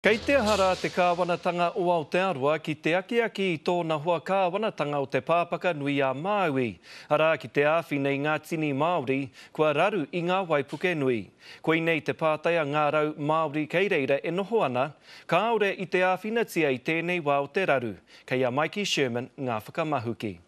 Kei te aha rā te kāwanatanga o Aotearoa ki te akiaki i tōna hoa kāwanatanga o Te Pāpaka Nui a Māui, arā ki te āwhina i ngā tini Māori kua raru i ngā waipuke nui. Koinei te pātai a ngā rau Māori kei reira e noho ana, kāore i te āwhinatia i tēnei wā o te raru. Kei a Maiki Sherman ngā whakamahuki.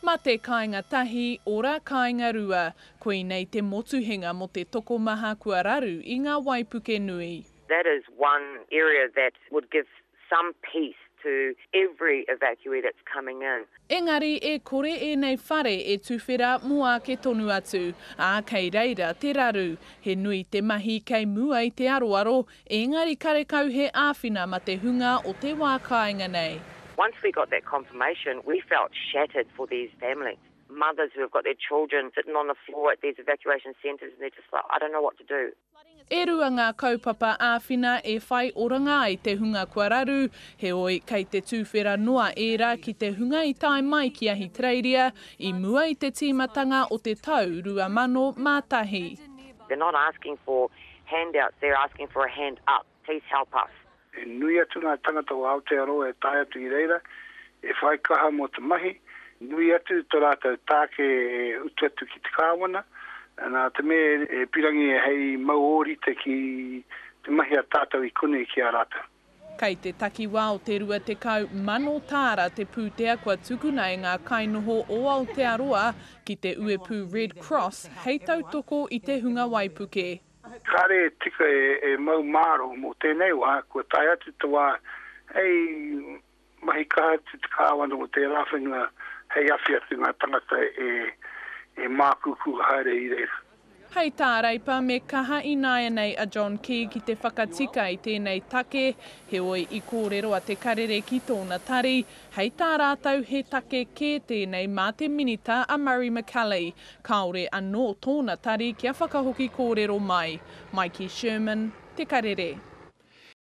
Mate kāinga tahi, ora kāinga rua. Koinei te motuhenga mō te tokomaha kua raru i ngā waipuke nui. That is one area that would give some peace to every evacuee that's coming in. Engari e kore ēnei whare e tuwhera mō āke tonu atu, ā, kei reira te raru. He nui te mahi kei mua i te aroaro, engari karekau he āwhina ma te hunga o te wā kāinga nei. Once we got that confirmation, we felt shattered for these families. Mothers who have got their children sitting on the floor at these evacuation centres and they're just like, I don't know what to do. E rua ngā kaupapa āwhina e whai oranga ai te hunga kua raru, heoi, kei te tuwhera noa ērā ki te hunga i tae mai ki Ahitereiria i mua i te tīmatanga o te tau 2001. They're not asking for handouts, they're asking for a hand up, please help us. He nui atu ngā tangata o Aotearoa e tae atu i reira, e whai kaha mō te mahi, nui atu to rātou tāke e utu atu ki te kāwana, nā te mea e pirangi hei mau ōrite ki te mahi a tātou i konei ki a rātou. Kei te takiwā o te 20,000 tāra te pūtea kua tukuna e ngā kainoho o Aotearoa ki te uepū Red Cross hei tautoko i te hunga waipuke. Kāre e tika e mau māro mō tēnei wā, kua tae atu te wā hei mahi kaha atu te kāwana o tērā whenua hei awhi atu ngā tangata e mākūkū haere i reira. Hei tā Reipa me kaha ināianei a John Key ki te whakatika i tēnei take, heoi i kōrero a Te Karere ki tōna tari, hei tā rātou he take kē tēnei mā te Minita a Murray McCully, Kāore anō tōna tari kia whakahoki kōrero mai. Maiki Sherman, Te Karere.